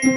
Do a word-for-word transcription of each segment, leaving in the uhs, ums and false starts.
Now,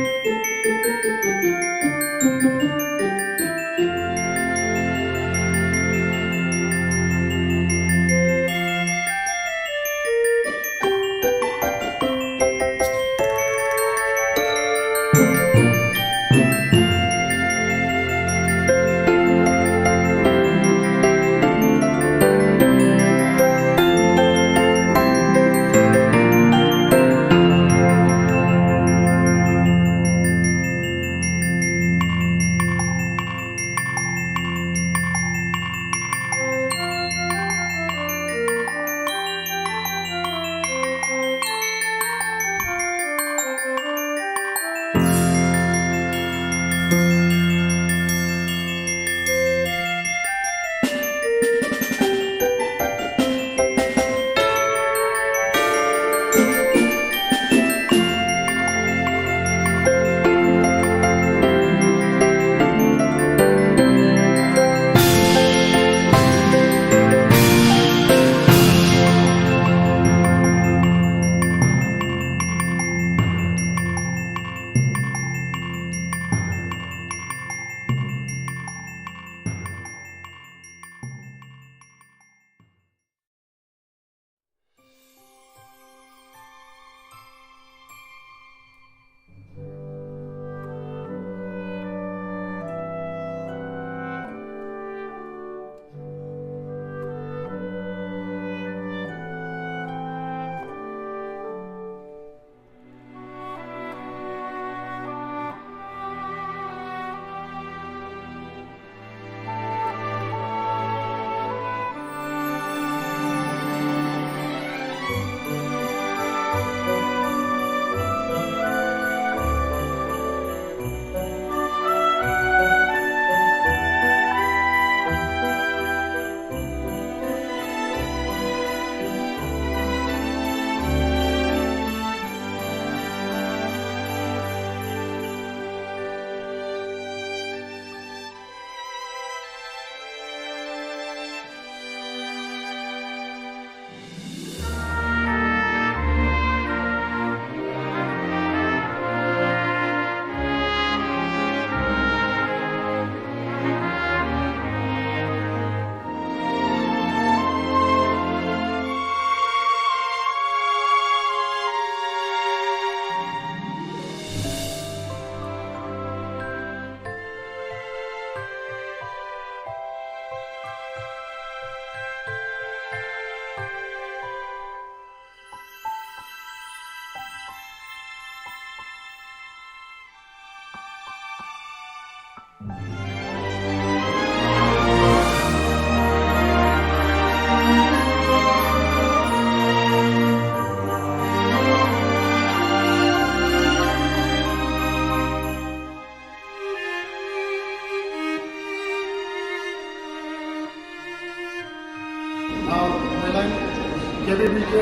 K B B K,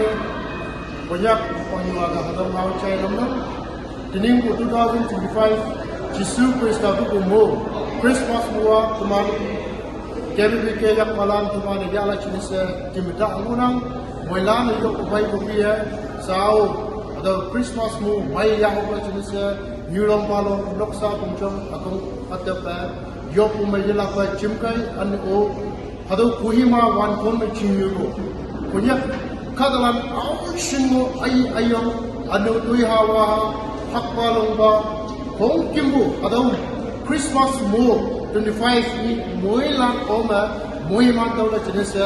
Konyak, Konyak, Hadam, Chai, Lamnam. Tining ku two thousand twenty-five, Jisu Krista tu ku mo, Christmas mua, teman, K B B K yak palan, teman, ya la chinise, kimita angunang, moilan, yok bai kopi, sao, ada Christmas mu, mai ya hok la chinise, nyurong palong, noksa, kumchong, akong, atep, yok, umai, yelak, bai, chimkai, an, o, Hadau Kohima wan kon me chinyu ko. Konyak kadalan au shin mo ai ayong anu tui hawa ha hakpa longba kong kimbu hadau Christmas mo twenty-five ni moilan ome moiman daula chinese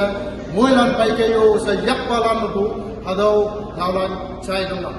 moilan paike yo sa yakpa lan mo hadau naulan chai dong la.